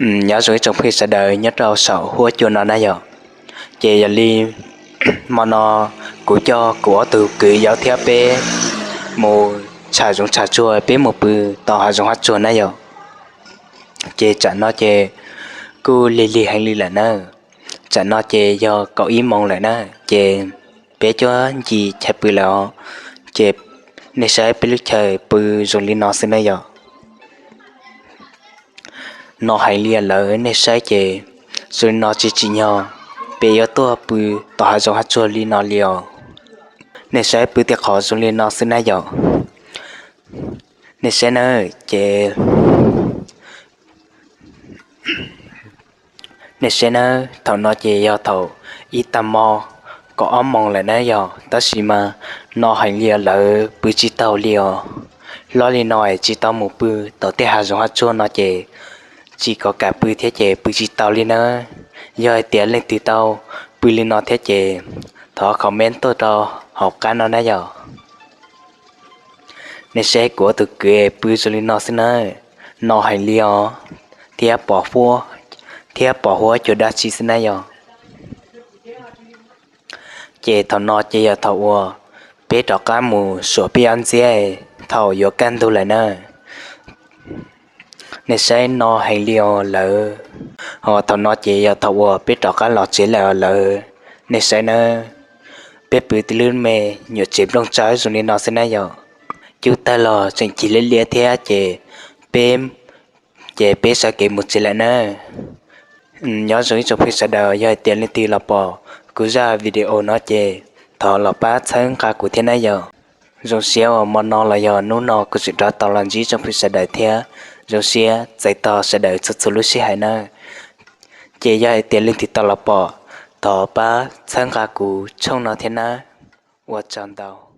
Nyob zoo ib tsoom phooj ywg sawv daws nyob rau saum huab cua no na yom. Ces yog li hmo no kuv coj kuv ob tug kwv yau thiab peb mus tsham zoov tsham tsuag, peb mus pw tom hav zoov hav tsuag na yom. Ces tsam no ces kuj lig lig heev li lawm na. Tsam no ces yog kaum ib moos lawm na, ces peb cuab ncig chaw pw lawm os. Ces nej saib peb lub chaw pw zoo li no xwb na yom. No heev li lawm nej saib ces zoo li no tsis tsim nyog peb yuav tuaj pw tom hav zoov hav tsuag li no li os. Nej saib pw tej qhov zoo li no xwb na yom. Nej saib nawb, ces nej saib nawb, thaum no ces yog thaum ib tag hmo kaum ob moos lawm na yom, tab sis mas no heev li lawm pw tsis tau li os. Hlob li no es tsis tau mus pw tom tej hav zoov hav tsuag no ces tsis kom kam pw thiab ces pw tsis tau li nawb. Yog hais tias leej twg tau pw li no thiab ces thov comment tuaj rau hauv qab no na yom. Nej saib kuv ob tug kwv pw zoo li no xwb na, no heev li os, thiab pos huab, thiab pos huab cua dab tsi xwb na yom. Ces thaum no ces yog thaum uas peb rov qab mus suam peb ob ntxiab thaum yuav kaj ntug lawm na. Nej saib no heev li os lawm. Ho thaum no ces yog thaum uas peb rov qab los tsev lawm os lawm. Nej saib nawb, peb pw tib lub me nyuam tsev nplooj tsawb zoo li no xwb na yom. Cub tawg los tseem cig liab liab thiab ces peb, ces peb sawv kev mus tsev lawm na. Nyob zoo ib tsoom phooj ywg sawv daws, yog hais tias leej twg los pom kuv zaj video no ces thov los pab txhawb nqa kuv thiab na yom. Zoo siab uas hmo no los yog hnub no kuv tseem rov tau los ntsib tsoom phooj ywg sawv daws thiab zoo siab txais tos sawv daws txhua txhua lub sij hawm na. Ces yog hais tias leej twg tau los pom, thov pab txhawb nqa kuv tshooj no thiab na. Ua tsaug ntau.